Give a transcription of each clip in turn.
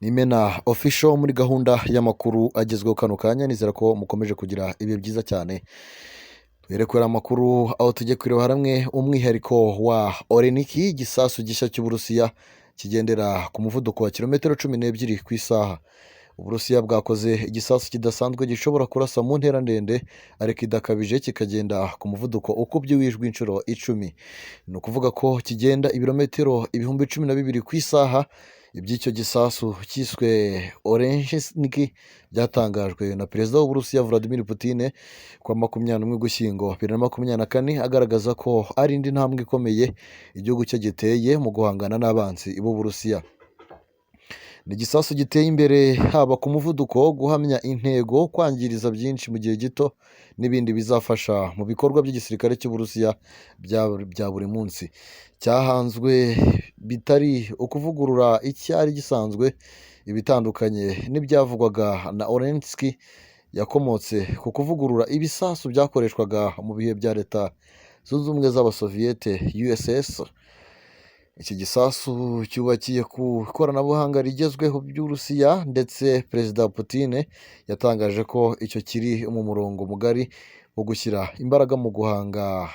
Nimena Official muri gahunda y'amakuru agezweho kano kanya, nizera ko mukomeje kugira ibihe byiza cyane. Twerekera amakuru aho tujye kureba hamwe umwihariko wa Oreniki, igisasu gishya cy'Uburusiya kigendera ku muvuduko wa kilometero 12 ku isaha. Uburusiya bwakoze igisasu kidasanzwe gishobora kurasa mu ntera ndende ariko idakabije, kikagenda ku muvuduko ukubye uw'ijwi inshuro 10. Ni ukuvuga ko kigenda ibirometero 12,000 ku isaha. Iby'icyo gisasu cyiswe Oreniki byatangajwe na Perezida w'Uburusiya Vladimir Putin ku wa 21 Ugushyingo 2024, agaragaza ko ari indi ntambwe ikomeye igihugu cye giteye mu guhangana n'abanzi b'Uburusiya. Ni igisasu giteye imbere haba ku muvuduko, guhamya intego, kwangiriza byinshi mu gihe gito n'ibindi bizafasha mu bikorwa by'igisirikare cy'Uburusiya bya buri munsi. Cyahanzwe bitari ukuvugurura icyari gisanzwe, ibitandukanye n'ibyavugwaga na Orenski yakomotse ku kuvugurura ibisasu byakoreshwaga mu bihe bya Leta Zunze Ubumwe z'Abasoviyete, USS. Iki gisasu cyubakiye ku ikoranabuhanga rigezweho by'Uburusiya, ndetse Perezida Putin yatangaje ko icyo kiri mu murongo mugari wo gushyira imbaraga mu guhanga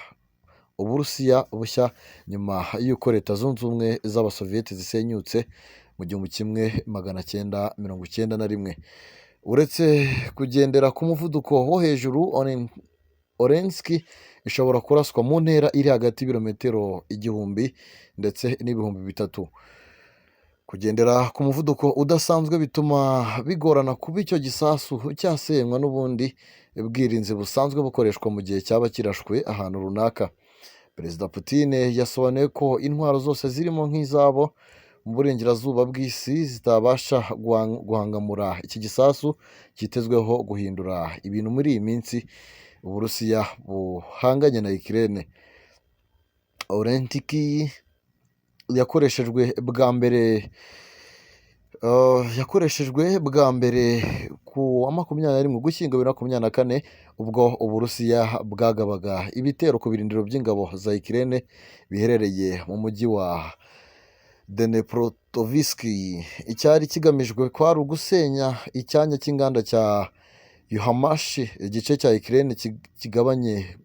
Uburusiya bushya nyuma y'uko Leta Zunze Ubumwe z'Abasoviyete zisenyutse mu 1991. Uretse kugendera ku muvuduko wo hejuru, Orenski ishobora kuraswa mu ntera iri hagati y'ibirometero 1000 ndetse n'3000. Kugendera ku muvuduko udasanzwe bituma bigorana kuba icyo gisasu cyasenywa n'ubundi bwirinzi busanzwe bukoreshwa mu gihe cyaba kirashwe ahantu runaka. Perezida Putin yasobanuye ko intwaro zose zirimo nk'izabo mu burengerazuba bw'isi zitabasha guhangamura iki gisasu cyitezweho guhindura ibintu muri iyi minsi Uburusiya buhanganye na Ukraine. Orentiki yakoreshejwe bwa mbere ku wa 21 Ugushyingo 2024, ubwo Uburusiya bwagabaga ibitero ku birindiro by'ingabo za Ukraine biherereye mu mujyi wa Dnepropetrovsk. Icyari kigamijwe kwari ugusenya icyanya cy'inganda cya Yuhmash, igice cya Ukraine kigabanye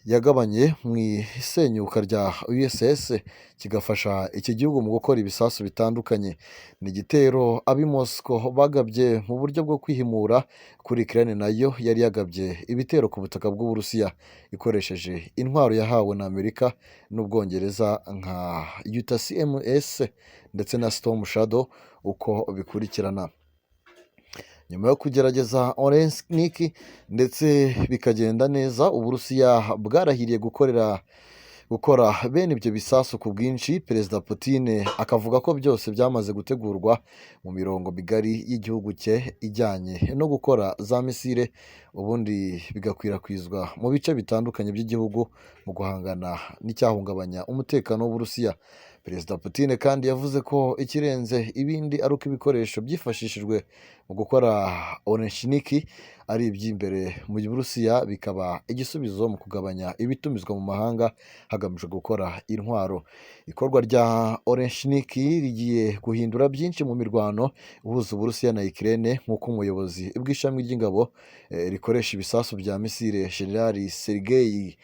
yagabanye mu isenyuka rya USS, kigafasha iki gihugu mu gukora ibisasu bitandukanye. Ni igitero ab'i Moscow bagabye mu buryo bwo kwihimura kuri Ukraine, nayo yari yagabye ibitero ku butaka bw'Uburusiya ikoresheje intwaro yahawe na Amerika n'Ubwongereza nka UTACMS ndetse na Storm Shadow uko bikurikirana. Nyuma yo kugerageza Orenski ndetse bikagenda neza, Uburusiya bwarahiriye gukora bene ibyo bisasu ku bwinshi. Perezida Putin akavuga ko byose byamaze gutegurwa mu mirongo migari y'igihugu cye ijyanye no gukora za misile, ubundi bigakwirakwizwa mu bice bitandukanye by'igihugu mu guhangana n'icyahungabanya umutekano w'Uburusiya. Perezida Putin kandi yavuze ko ikirenze ibindi ari uko ibikoresho byifashishijwe mu gukora Oreshiniki ari iby'imbere mu Burusiya, bikaba igisubizo mu kugabanya ibitumizwa mu mahanga hagamijwe gukora intwaro. Ikorwa rya Oreshiniki rigiye guhindura byinshi mu mirwano ihuza Uburusiya na Ukraine, nk'uko umuyobozi bw'ishami ry'ingabo rikoresha ibisasu bya misile, General Sergei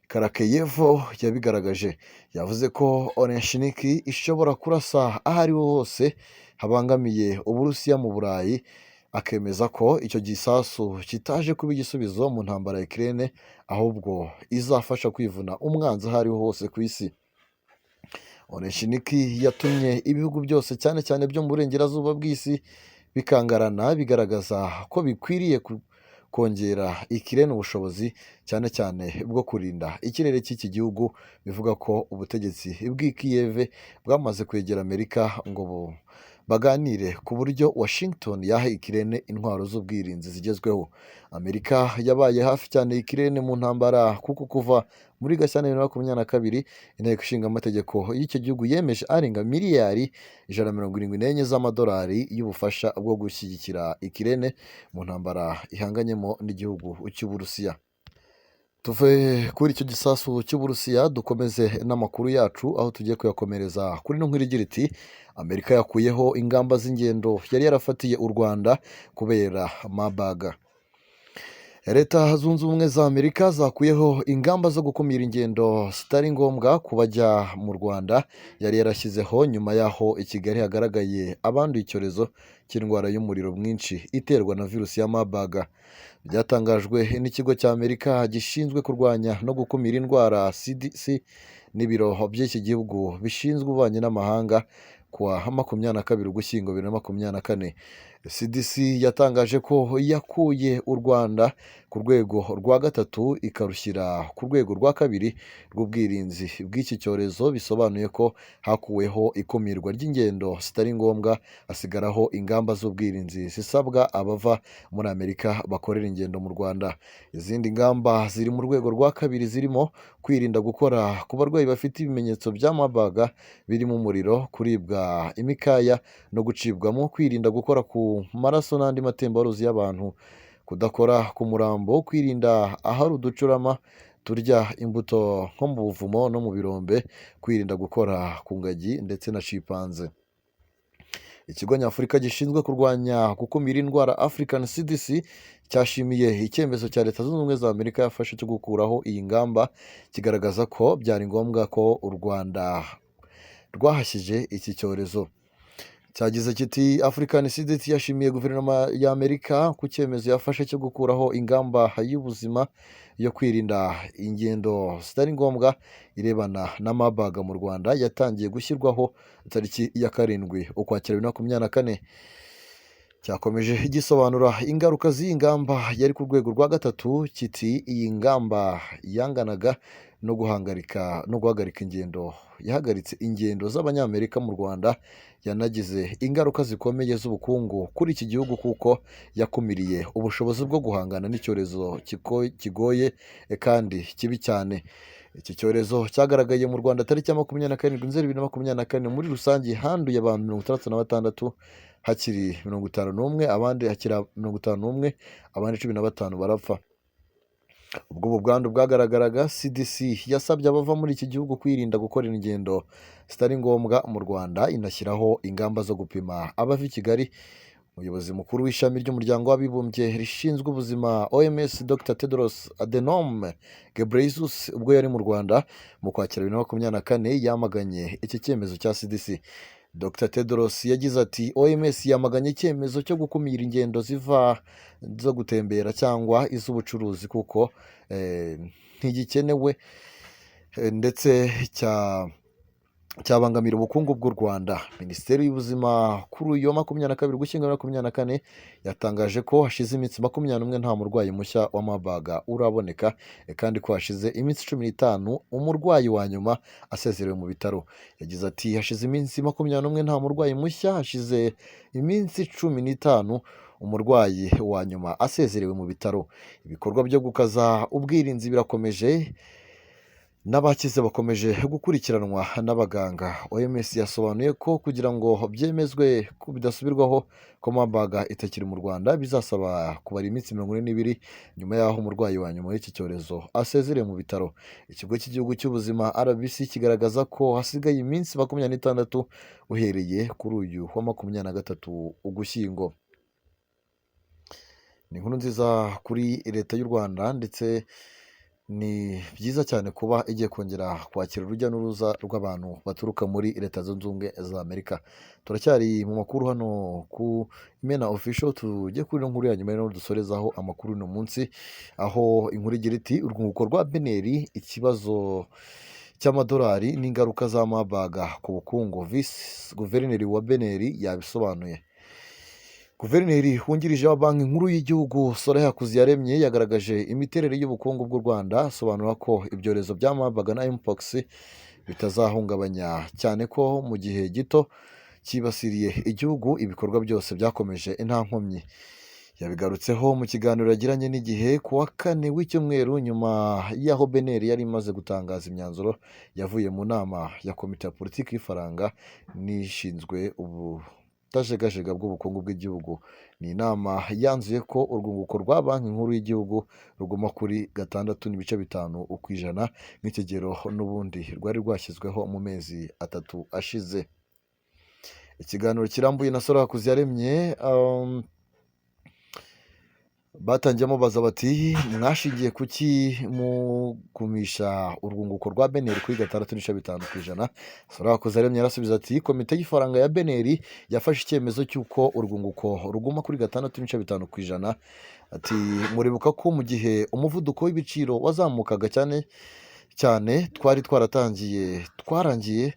Karakeyevo, yabigaragaje. Yavuze ko Oreshiniki ishobora kurasa aho ariho hose habangamiye Uburusiya mu Burayi, akemeza ko icyo gisasu kitaje kuba igisubizo mu ntambara ya Ukraine, ahubwo izafasha kwivuna umwanzi aho ariho hose ku isi. Oreshiniki yatumye ibihugu byose, cyane cyane byo mu burengerazuba bw'isi, bikangarana, bigaragaza ko bikwiriye kongera Ukraine ubushobozi, cyane cyane bwo kurinda ikirere cy'iki gihugu. Bivuga ko ubutegetsi bw'i Kiev bwamaze kwegera Amerika ngo baganire ku buryo Washington yaha Ukraine intwaro z'ubwirinzi zigezweho. Amerika yabaye hafi cyane Ukraine mu ntambara, kuko kuva muri Gashyantare 2022 Inteko Ishinga Amategeko y'icyo gihugu yemeje arenga miliyari 174 z'amadolari y'ubufasha bwo gushyigikira Ukraine mu ntambara ihanganyemo n'igihugu cy'Uburusiya. Tuve kuri icyo gisasu cy'Uburusiya, dukomeze n'amakuru yacu, aho tugiye kuyakomereza kuri ino nkuru igira iti: "Amerika yakuyeho ingamba z'ingendo yari yarafatiye u Rwanda kubera Marburg." Leta Zunze Ubumwe za Amerika zakuyeho ingamba zo gukumira ingendo zitari ngombwa ku bajya mu Rwanda yari yarashyizeho, nyuma y'aho i Kigali hagaragaye abanduye icyorezo cy'indwara y'umuriro mwinshi iterwa na virusi ya Marburg. Byatangajwe n'ikigo cya Amerika gishinzwe kurwanya no gukumira indwara, CDC, n'ibiro by'iki gihugu bishinzwe ububanyi n'amahanga, kuwa 22 Ugushyingo 2024. CDC yatangaje ko yakuye u Rwanda ku rwego rwa gatatu ikarushyira ku rwego rwa kabiri rw'ubwirinzi bw'iki cyorezo, bisobanuye ko hakuweho ikumirwa ry'ingendo zitari ngombwa, hasigaraho ingamba z'ubwirinzi zisabwa abava muri Amerika bakorera ingendo mu Rwanda. Izindi ngamba ziri mu rwego rwa kabiri zirimo kwirinda gukora ku barwayi bafite ibimenyetso bya Marburg, birimo umuriro, kuribwa imikaya no gucibwamo, kwirinda gukora ku maraso n'andi matembabuzi y'abantu, kudakora ku murambo, kwirinda ahari uducurama turya imbuto nko mu buvumo no mu birombe, kwirinda gukora ku ngagi ndetse na chimpanzé. Ikigo Nyafurika gishinzwe kurwanya, gukumira indwara, African CDC, cyashimiye icyemezo cya Leta Zunze Ubumwe za Amerika yafashe cyo gukuraho iyi ngamba, kigaragaza ko byari ngombwa ko u Rwanda rwahashyije iki cyorezo. Cyagize kiti: "African CDC yashimiye guverinoma ya Amerika ku cyemezo yafashe cyo gukuraho ingamba y'ubuzima yo kwirinda ingendo zitari ngombwa irebana na Marburg mu Rwanda, yatangiye gushyirwaho tariki ya 7 Ukwakira 2024." Cyakomeje gisobanura ingaruka z'iyi ngamba yari ku rwego rwa gatatu, kiti: "Iyi ngamba yanganaga no guhagarika ingendo, yahagaritse ingendo z'Abanyamerika mu Rwanda, yanagize ingaruka zikomeye z'ubukungu kuri iki gihugu, kuko yakumiriye ubushobozi bwo guhangana n'icyorezo kigoye kandi kibi cyane." Iki cyorezo cyagaragaye mu Rwanda tariki ya 27 Nzeri 2024. Muri rusange handuye abantu 66, hakiri 51 abandi, hakiri 51 abandi, 15 barapfa. Ubwo ubu bwandu bwagaragaraga, CDC yasabye abava muri iki gihugu kwirinda gukora ingendo zitari ngombwa mu Rwanda, inashyiraho ingamba zo gupima abava i Kigali. Umuyobozi mukuru w'ishami ry'Umuryango w'Abibumbye rishinzwe ubuzima, OMS, Dr Tedros Adhanom Ghebreyesus, ubwo yari mu Rwanda mu Kwakira 2024, yamaganye iki cyemezo cya CDC. Dr Tedros yagize ati: "OMS yamaganye icyemezo cyo gukumira ingendo ziva zo gutembera cyangwa iz'ubucuruzi, kuko ntigikenewe ndetse cyabangamira ubukungu bw'u Rwanda." Minisiteri y'Ubuzima kuri uyu wa 22 Ugushyingo 2024 yatangaje ko hashize iminsi 21 nta murwayi mushya wa Marburg uraboneka, kandi ko hashize iminsi 15 umurwayi wa nyuma asezerewe mu bitaro. Yagize ati: "Hashize iminsi 21 nta murwayi mushya, hashize iminsi 15 umurwayi wa nyuma asezerewe mu bitaro. Ibikorwa byo gukaza ubwirinzi birakomeje, n'abakize bakomeje gukurikiranwa n'abaganga." OMS yasobanuye ko kugira ngo byemezwe ko bidasubirwaho ko Marburg itakiri mu Rwanda, bizasaba kubara iminsi 42 nyuma y'aho umurwayi wa nyuma w'iki cyorezo asezereye mu bitaro. Ikigo cy'Igihugu cy'Ubuzima, RBC, kigaragaza ko hasigaye iminsi 26 uhereye kuri uyu wa 23 Ugushyingo. Ni inkuru nziza kuri Leta y'u Rwanda, ndetse ni byiza cyane kuba igiye kongera kwakira urujya n'uruza rw'abantu baturuka muri Leta Zunze Ubumwe za Amerika. Turacyari mu makuru hano ku Imena Official. Tujye kuri ino nkuru ya nyuma, rero dusorezaho amakuru uno munsi, aho inkuru igira iti: "Urwunguko rwa BNR, ikibazo cy'amadolari n'ingaruka za Marburg ku bukungu, Visi Guverineri wa BNR yabisobanuye." Guverineri wungirije wa Banki Nkuru y'Igihugu, Soraya Hakuziyaremye, yagaragaje imiterere y'ubukungu bw'u Rwanda, asobanura ko ibyorezo bya Marburg na Mpox bitazahungabanya cyane, ko mu gihe gito cyibasiriye igihugu ibikorwa byose byakomeje nta nkomyi. Yabigarutseho mu kiganiro yagiranye n'Igihe ku wa kane w'icyumweru, nyuma y'aho BNR yari imaze gutangaza imyanzuro yavuye mu nama ya komite ya politiki y'ifaranga n'ishinzwe ubu ubutajegajega bw'ubukungu bw'igihugu. Ni inama yanzuye ko urwunguko rwa Banki Nkuru y'Igihugu ruguma kuri 6.5% nk'ikigero n'ubundi rwari rwashyizweho mu mezi 3 ashize. Ikiganiro kirambuye na Sora Hakuziyaremye, batangiye bamubaza bati: "Mwashingiye kuki mugumisha urwunguko rwa BNR kuri 6.5%?" Sora Hakuziyaremye yarasubiza ati: "Komite y'ifaranga ya BNR yafashe icyemezo cy'uko urwunguko ruguma kuri 6.5%." Ati: "Muribuka ko mu gihe umuvuduko w'ibiciro wazamukaga cyane cyane twari twaratangiye twarangiye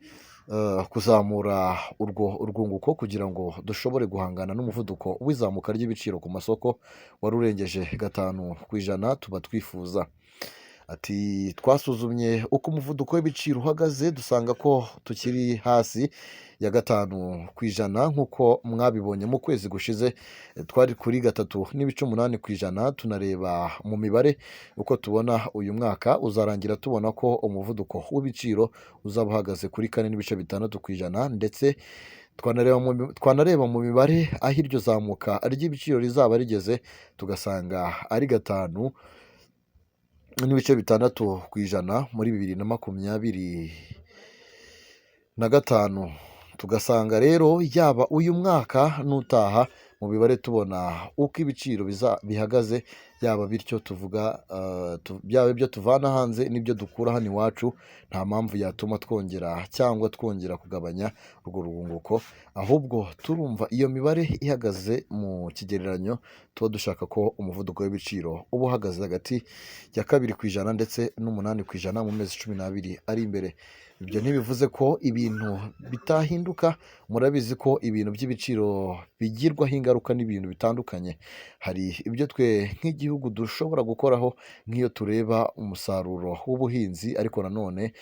kuzamura urwo urwunguko kugira ngo dushobore guhangana n'umuvuduko w'izamuka ry'ibiciro ku masoko wari urengeje 5% tuba twifuza." Ati: "Twasuzumye uko umuvuduko w'ibiciro uhagaze, dusanga ko tukiri hasi ya 5% nk'uko mwabibonye mu kwezi gushize twari kuri 3.8%. Tunareba mu mibare uko tubona uyu mwaka uzarangira, tubona ko umuvuduko w'ibiciro uzaba uhagaze kuri 4.6%, ndetse twanareba mu mibare aho iryo zamuka ry'ibiciro rizaba rigeze, tugasanga ari 5.6% muri 2025. Tugasanga rero yaba uyu mwaka n'utaha, mu mibare tubona uko ibiciro bihagaze, yaba bityo tuvuga byaba ibyo tuvana hanze n'ibyo dukura hano iwacu, nta mpamvu yatuma twongera cyangwa twongera kugabanya urwo rwunguko. Ahubwo turumva iyo mibare ihagaze mu kigereranyo tuba dushaka ko umuvuduko w'ibiciro uba uhagaze hagati ya 2% ndetse n'8% mu mezi 12 ari imbere. Ibyo ntibivuze ko ibintu bitahinduka. Murabizi ko ibintu by'ibiciro bigirwaho ingaruka n'ibintu bitandukanye. Hari ibyo twe nk'igihugu dushobora gukoraho, nk'iyo tureba umusaruro w'ubuhinzi, ariko nanone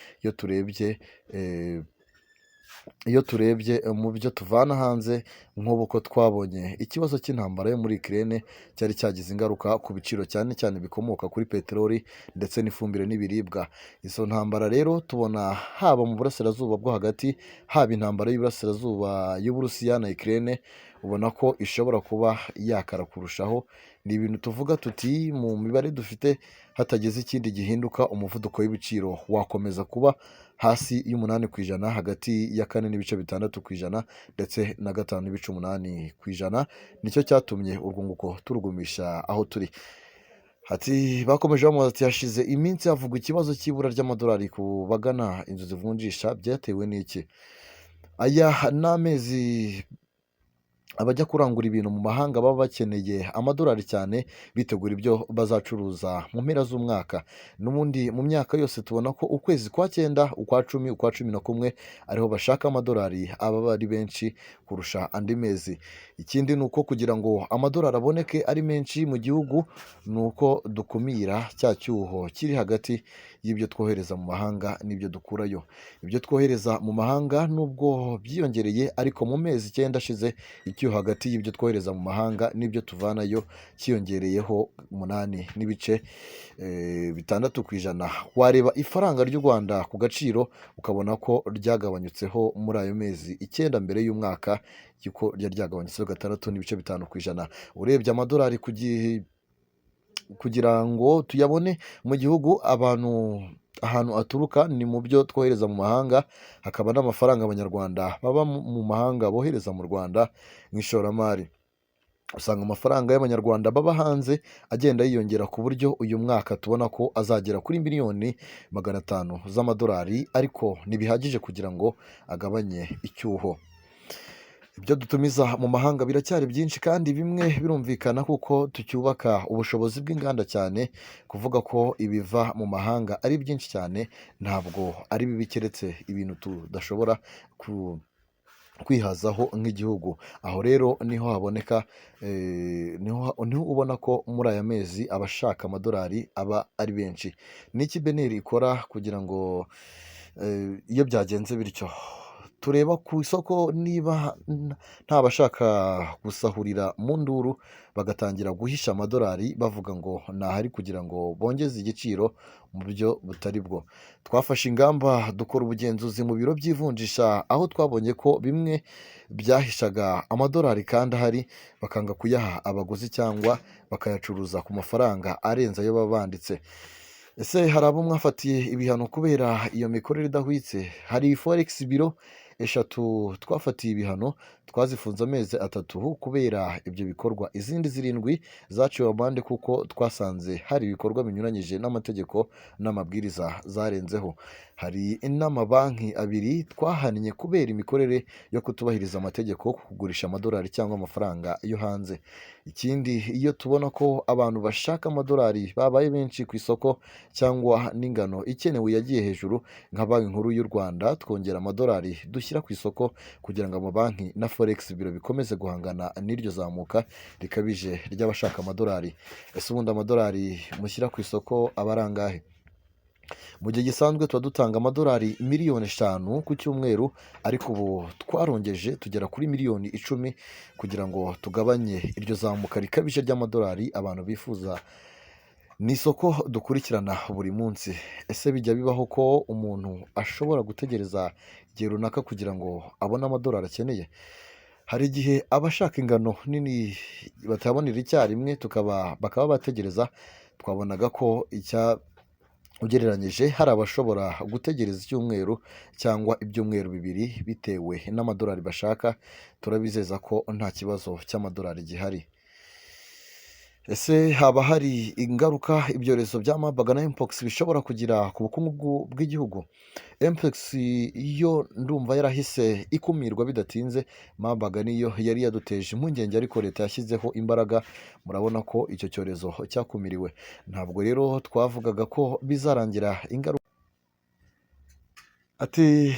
iyo turebye mu byo tuvana hanze, nk'ubu ko twabonye ikibazo cy'intambara yo muri Ukraine cyari cyagize ingaruka ku biciro, cyane cyane bikomoka kuri peteroli ndetse n'ifumbire n'ibiribwa. Izo ntambara rero tubona haba mu burasirazuba bwo hagati, haba intambara y'Iburasirazuba y'Uburusiya na Ukraine, ubona ko ishobora kuba yakara kurushaho. Ni ibintu tuvuga tuti mu mibare dufite, hatagize ikindi gihinduka, umuvuduko w'ibiciro wakomeza kuba hasi y'8%, hagati ya 4.6% ndetse na 5.8%. Nicyo cyatumye urwunguko turugumisha aho turi." Ati bakomeje bamubaza ati: "Hashize iminsi havugwa ikibazo cy'ibura ry'amadolari ku bagana inzu zivunjisha, byatewe n'iki?" "Aya ni amezi abajya kurangura ibintu mu mahanga baba bakeneye amadolari cyane, bitegura ibyo bazacuruza mu mpera z'umwaka. N'ubundi mu myaka yose tubona ko ukwezi kwa cyenda, ukwa 10, ukwa 11 ariho bashaka amadolari aba ari benshi kurusha andi mezi. Ikindi ni uko kugira ngo amadolari aboneke ari menshi mu gihugu, ni uko dukumira cya cyuho kiri hagati y'ibyo twohereza mu mahanga n'ibyo dukurayo. Ibyo twohereza mu mahanga nubwo byiyongereye, ariko mu mezi 9 ashize icyuho hagati y'ibyo twohereza mu mahanga n'ibyo tuvanayo cyiyongereyeho 8.6%. Wareba ifaranga ry'u Rwanda ku gaciro ukabona ko ryagabanyutseho muri ayo mezi 9 mbere y'umwaka, yuko ryari ryagabanyutseho 6.5%. Urebye amadolari kugira ngo tuyabone mu gihugu, abantu ahantu aturuka ni mu byo twohereza mu mahanga, hakaba n'amafaranga Abanyarwanda baba mu mahanga bohereza mu Rwanda nk'ishoramari. Usanga amafaranga y'Abanyarwanda baba hanze agenda yiyongera, ku buryo uyu mwaka tubona ko azagera kuri miliyoni 500 z'amadolari, ariko ntibihagije kugira ngo agabanye icyuho. Ibyo dutumiza mu mahanga biracyari byinshi, kandi bimwe birumvikana kuko tucyubaka ubushobozi bw'inganda cyane. Kuvuga ko ibiva mu mahanga ari byinshi cyane ntabwo ari bibi, keretse ibintu tudashobora kwihazaho nk'igihugu. Aho rero niho haboneka niho ubona ko muri aya mezi abashaka amadolari aba ari benshi." Ni iki BNR ikora kugira ngo iyo byagenze bityo? Tureba ku isoko niba nta bashaka gusahurira mu nduru bagatangira guhisha amadolari bavuga ngo ntahari kugira ngo bongeze igiciro mu buryo butari bwo. Twafashe ingamba dukora ubugenzuzi mu biro by'ivunjisha aho twabonye ko bimwe byahishaga amadolari kandi ahari bakanga kuyaha abaguzi cyangwa bakayacuruza ku mafaranga arenze ayo baba banditse. Ese hari abo mwafatiye ibihano kubera iyo mikorere idahwitse? Hari forex bureau 3 twafatiye ibihano, twazifunze amezi 3 kubera ibyo bikorwa. Izindi 7 zaciwe amande kuko twasanze hari ibikorwa binyuranyije n'amategeko n'amabwiriza zarenzeho. Hari n'amabanki 2 twahannye kubera imikorere yo kutubahiriza amategeko ku kugurisha amadolari cyangwa amafaranga yo hanze. Ikindi, iyo tubona ko abantu bashaka amadolari babaye benshi ku isoko cyangwa n'ingano ikenewe yagiye hejuru, nka Banki Nkuru y'u Rwanda twongera amadolari dushyira ku isoko kugira ngo amabanki na forex bureau bikomeze guhangana n'iryo zamuka rikabije ry'abashaka amadolari. Ese ubundi amadolari mushyira ku isoko aba ari angahe? Mu gihe gisanzwe tuba dutanga amadolari miliyoni 5 ku cyumweru, ariko ubu twarongeje tugera kuri miliyoni 10 kugira ngo tugabanye iryo zamuka rikabije ry'amadolari abantu bifuza. Ni isoko dukurikirana buri munsi. Ese bijya bibaho ko umuntu ashobora gutegereza igihe runaka kugira ngo abone amadolari akeneye? Hari igihe abashaka ingano nini batabonera icyarimwe bakaba bategereza. Twabonaga ko ugereranyije hari abashobora gutegereza icyumweru cyangwa ibyumweru 2 bitewe n'amadolari bashaka. Turabizeza ko nta kibazo cy'amadolari gihari. Ese haba hari ingaruka ibyorezo bya Marburg na Mpox bishobora kugira ku bukungu bw'igihugu? Mpox yo ndumva yarahise ikumirwa bidatinze. Marburg niyo yari yaduteje impungenge, ariko leta yashyizeho imbaraga, murabona ko icyo cyorezo cyakumiriwe. Ntabwo rero twavugaga ko bizarangira ingaruka. Ati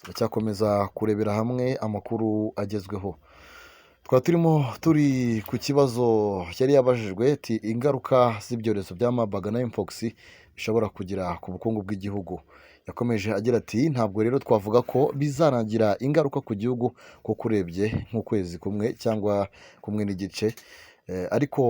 turacyakomeza kurebera hamwe amakuru agezweho. Twaba turimo turi ku kibazo yari yabajijwe ati ingaruka z'ibyorezo bya Marburg na Mpox bishobora kugira ku bukungu bw'igihugu. Yakomeje agira ati ntabwo rero twavuga ko bizarangira ingaruka ku gihugu kuko urebye nk'ukwezi kumwe cyangwa 1.5, ariko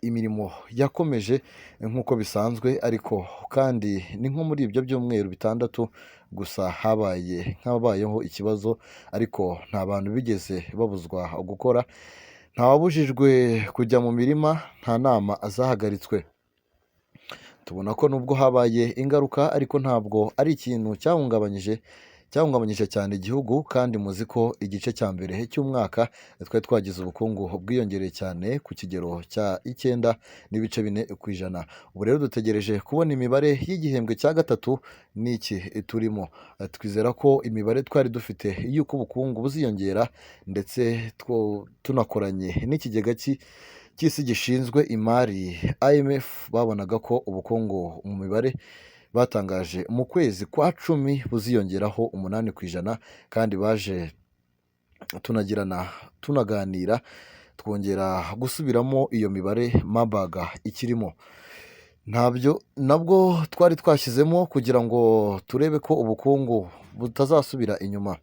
imirimo yakomeje nk'uko bisanzwe, ariko kandi ni nko muri ibyo byumweru 6 gusa habaye nk'abayeho ikibazo, ariko nta bantu bigeze babuzwa gukora, ntawabujijwe kujya mu mirima, nta nama zahagaritswe. Tubona ko nubwo habaye ingaruka ariko ntabwo ari ikintu cyahungabanyije cyane igihugu, kandi muzi ko igice cya mbere cy'umwaka twari twagize ubukungu bwiyongereye cyane ku kigero cya 9.4%. Ubu rero dutegereje kubona imibare y'igihembwe cya 3 n'iki turimo. Twizera ko imibare twari dufite y'uko ubukungu buziyongera, ndetse tunakoranye n'ikigega cy'isi gishinzwe imari IMF, babonaga ko ubukungu mu mibare batangaje mu kwezi kwa 10 buziyongeraho 8%, kandi baje tunaganira twongera gusubiramo iyo mibare Marburg ikirimo. Ntabyo nabwo twari twashyizemo kugira ngo turebe ko ubukungu butazasubira inyuma.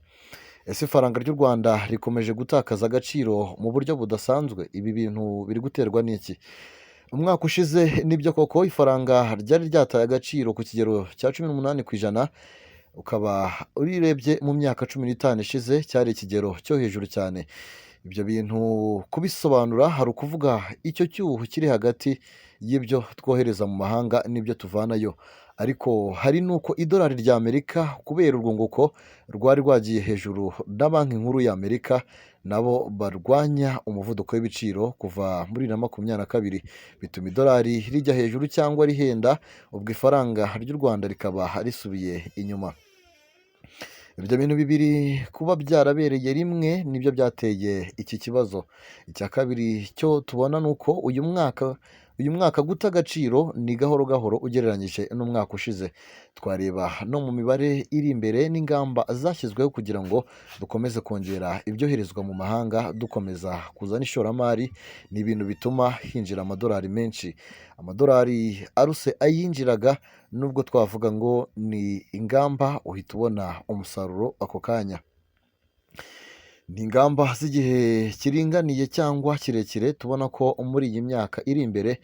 Ese ifaranga ry'u Rwanda rikomeje gutakaza agaciro mu buryo budasanzwe? Ibi bintu biri guterwa n'iki? Umwaka ushize nibyo koko ifaranga ryari ryataye agaciro ku kigero cya 18%, ukaba urirebye mu myaka 15 ishize cyari ikigero cyo hejuru cyane. Ibyo bintu kubisobanura hari ukuvuga icyo cyuho kiri hagati y'ibyo twohereza mu mahanga n'ibyo tuvanayo, ariko hari n'uko idolari rya Amerika kubera urwunguko rwari rwagiye hejuru na Banki Nkuru ya Amerika nabo barwanya umuvuduko w'ibiciro kuva muri 2022, bituma idolari rijya hejuru cyangwa rihenda, ubwo ifaranga ry'u Rwanda rikaba risubiye inyuma. Ibyo bintu bibiri kuba byarabereye rimwe nibyo byateye iki kibazo. Icya kabiri cyo tubona ni uko uyu mwaka Uyu mwaka guta agaciro ni gahoro gahoro ugereranyije n'umwaka ushize. Twareba no mu mibare iri imbere n'ingamba zashyizweho kugira ngo dukomeze kongera ibyoherezwa mu mahanga, dukomeza kuzana ishoramari, ni ibintu bituma hinjira amadolari menshi. Amadolari aruse ayinjiraga, nubwo twavuga ngo ni ingamba, uhita ubona umusaruro ako kanya. Ni ingamba z'igihe kiringaniye cyangwa kirekire, tubona ko muri iyi myaka iri imbere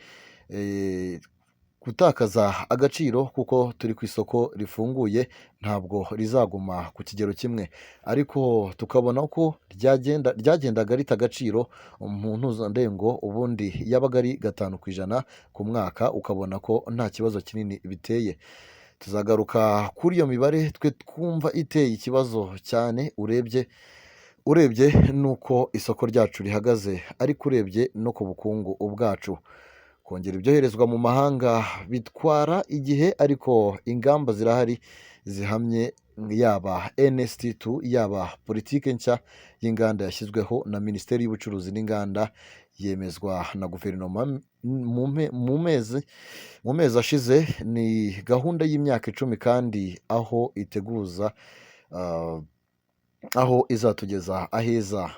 gutakaza agaciro, kuko turi ku isoko rifunguye, ntabwo rizaguma ku kigero kimwe, ariko tukabona ko ryagendaga rita agaciro mu mpuzandengo, ubundi yabaga ari 5% ku mwaka, ukabona ko nta kibazo kinini biteye. Tuzagaruka kuri iyo mibare twe twumva iteye ikibazo cyane, urebye n'uko isoko ryacu rihagaze, ariko urebye no ku bukungu ubwacu. Kongera ibyoherezwa mu mahanga bitwara igihe, ariko ingamba zirahari zihamye, yaba NST2, yaba politiki nshya y'inganda yashyizweho na Minisiteri y'Ubucuruzi n'Inganda, yemezwa na guverinoma mu mezi ashize. Ni gahunda y'imyaka 10 kandi aho iteguza aho izatugeza aheza.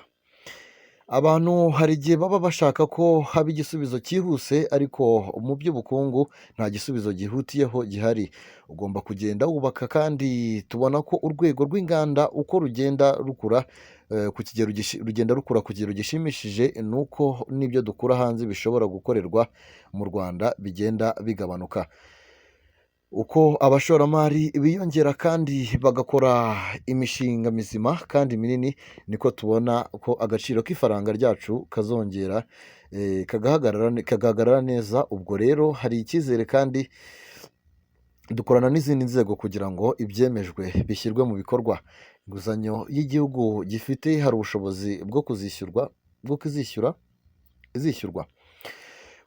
Abantu hari igihe baba bashaka ko haba igisubizo cyihuse, ariko mu by'ubukungu nta gisubizo gihutiyeho gihari. Ugomba kugenda wubaka, kandi tubona ko urwego rw'inganda uko rugenda rukura ku kigero rugenda rukura ku kigero gishimishije, ni uko n'ibyo dukura hanze bishobora gukorerwa mu Rwanda bigenda bigabanuka. Uko abashoramari biyongera kandi bagakora imishinga mizima kandi minini, niko tubona ko agaciro k'ifaranga ryacu kazongera kagahagarara neza. Ubwo rero hari icyizere, kandi dukorana n'izindi nzego kugira ngo ibyemejwe bishyirwe mu bikorwa. Inguzanyo y'igihugu gifite, hari ubushobozi bwo kuzishyurwa, bwo kuzishyura izishyurwa.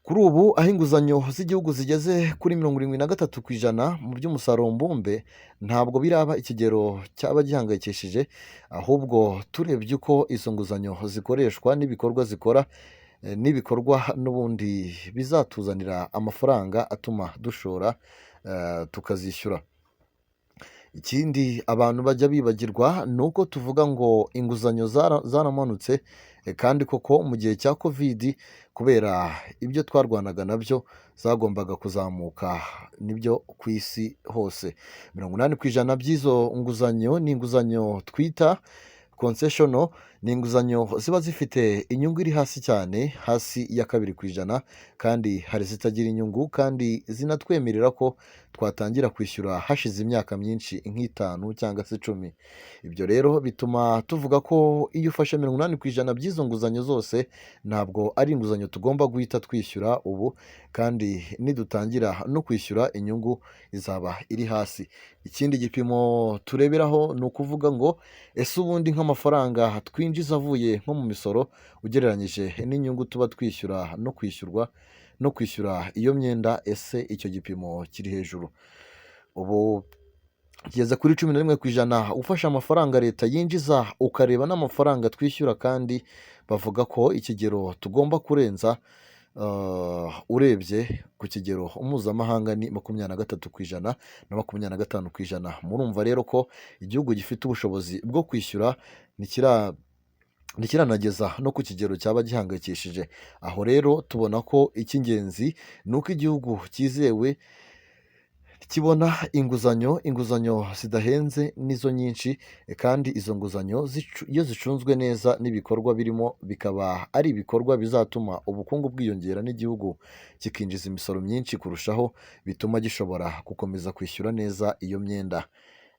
Kuri ubu aho inguzanyo z'igihugu zigeze kuri 73% mu by'umusaruro mbumbe, ntabwo biraba ikigero cyaba gihangayikishije, ahubwo turebye uko izo nguzanyo zikoreshwa n'ibikorwa zikora, n'ibikorwa n'ubundi bizatuzanira amafaranga atuma dushora, tukazishyura. Ikindi abantu bajya bibagirwa ni uko tuvuga ngo inguzanyo zaramanutse, kandi koko mu gihe cya Covid, kubera ibyo twarwanaga nabyo, zagombaga kuzamuka, nibyo ku isi hose. 80% by'izo nguzanyo ni inguzanyo twita concessional, ni inguzanyo ziba zifite inyungu iri hasi cyane, hasi ya 2%, kandi hari izitagira inyungu, kandi zinatwemerera ko twatangira kwishyura hashize imyaka myinshi, nk'itanu cyangwa se 10. Ibyo rero bituma tuvuga ko iyo ufashe 80% by'izo nguzanyo zose, ntabwo ari inguzanyo tugomba guhita twishyura ubu, kandi nidutangira no kwishyura inyungu izaba iri hasi. Ikindi gipimo tureberaho ni ukuvuga ngo ese ubundi nk'amafaranga twinjiza avuye nko mu misoro, ugereranyije n'inyungu tuba twishyura no kwishyura iyo myenda, ese icyo gipimo kiri hejuru? Ubu kigeze kuri 11%, ufashe amafaranga leta yinjiza ukareba n'amafaranga twishyura, kandi bavuga ko ikigero tugomba kurenza urebye ku kigero mpuzamahanga ni 23% na 25%. Murumva rero ko igihugu gifite ubushobozi bwo kwishyura, ntikiranageza no ku kigero cyaba gihangayikishije. Aho rero tubona ko icy'ingenzi ni uko igihugu cyizewe kibona inguzanyo, inguzanyo zidahenze nizo nyinshi, kandi izo nguzanyo iyo zicunzwe neza n'ibikorwa birimo bikaba ari ibikorwa bizatuma ubukungu bwiyongera n'igihugu kikinjiza imisoro myinshi kurushaho, bituma gishobora gukomeza kwishyura neza iyo myenda.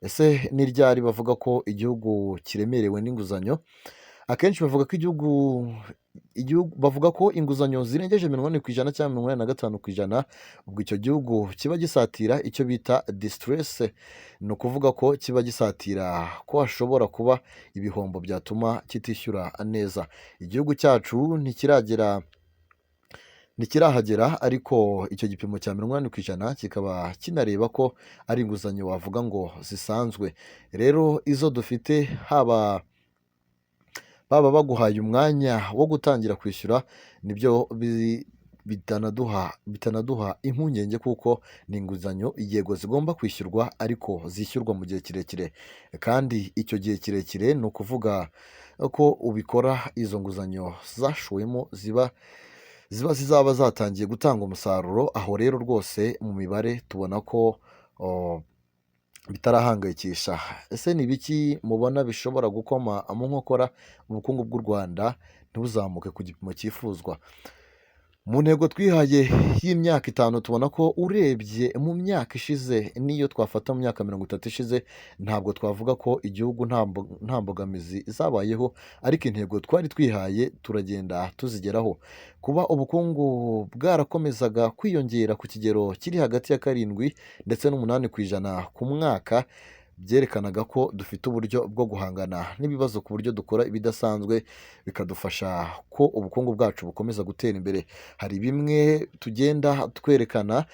Ese ni ryari bavuga ko igihugu kiremerewe n'inguzanyo? Akenshi bavuga ko igihugu bavuga ko inguzanyo zirengeje 80% cyangwa 85%, ubwo icyo gihugu kiba gisatira icyo bita distress, ni ukuvuga ko kiba gisatira ko hashobora kuba ibihombo byatuma kitishyura neza. Igihugu cyacu ntikirahagera, ariko icyo gipimo cya 80% kikaba kinareba ko ari inguzanyo wavuga ngo zisanzwe. Rero izo dufite, haba baba baguhaye umwanya wo gutangira kwishyura, nibyo. bitanaduha impungenge kuko ni inguzanyo yego zigomba kwishyurwa ariko zishyurwa mu gihe kirekire, kandi icyo gihe kirekire ni ukuvuga ko ubikora izo nguzanyo zashowemo ziba zizaba zatangiye gutanga umusaruro. Aho rero rwose mu mibare tubona ko bitarahangayikisha. Ese ni ibiki mubona bishobora gukoma mu nkokora ubukungu bw'u Rwanda ntibuzamuke ku gipimo cyifuzwa? Mu ntego twihaye y'imyaka 5 tubona ko urebye mu myaka ishize, n'iyo twafata mu myaka 30 ishize, ntabwo twavuga ko igihugu nta mbogamizi zabayeho, ariko intego twari twihaye turagenda tuzigeraho. Kuba ubukungu bwarakomezaga kwiyongera ku kigero kiri hagati ya 7 ndetse n'8% ku mwaka, byerekanaga ko dufite uburyo bwo guhangana n'ibibazo ku buryo dukora ibidasanzwe bikadufasha ko ubukungu bwacu bukomeza gutera imbere. Hari bimwe tugenda twerekana,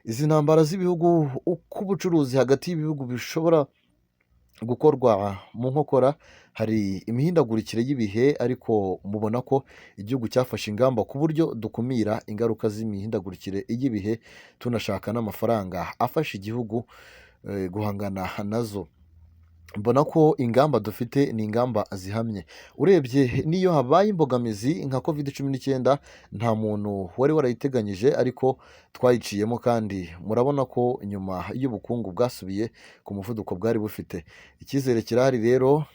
izi ntambara z'ibihugu, uko ubucuruzi hagati y'ibihugu bishobora gukorwa mu nkokora, hari imihindagurikire y'ibihe, ariko mubona ko igihugu cyafashe ingamba ku buryo dukumira ingaruka z'imihindagurikire y'ibihe, tunashaka n'amafaranga afasha igihugu guhangana nazo. Mbona ko ingamba dufite ni ingamba zihamye. Urebye n'iyo habaye imbogamizi nka Covid-19, nta muntu wari warayiteganyije ariko twayiciyemo, kandi murabona ko nyuma y'ubukungu bwasubiye ku muvuduko bwari bufite. Icyizere kirahari rero,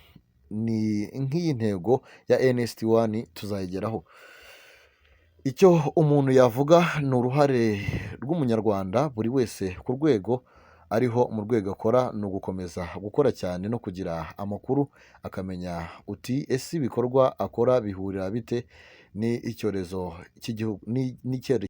ni nk'iyi ntego ya NST1 tuzayigeraho. Icyo umuntu yavuga ni uruhare rw'Umunyarwanda buri wese ku rwego ariho, mu rwego akora, ni ugukomeza gukora cyane no kugira amakuru, akamenya uti ese ibikorwa akora bihurira bite n'icyorezo cy'igihugu n'icyerekezo.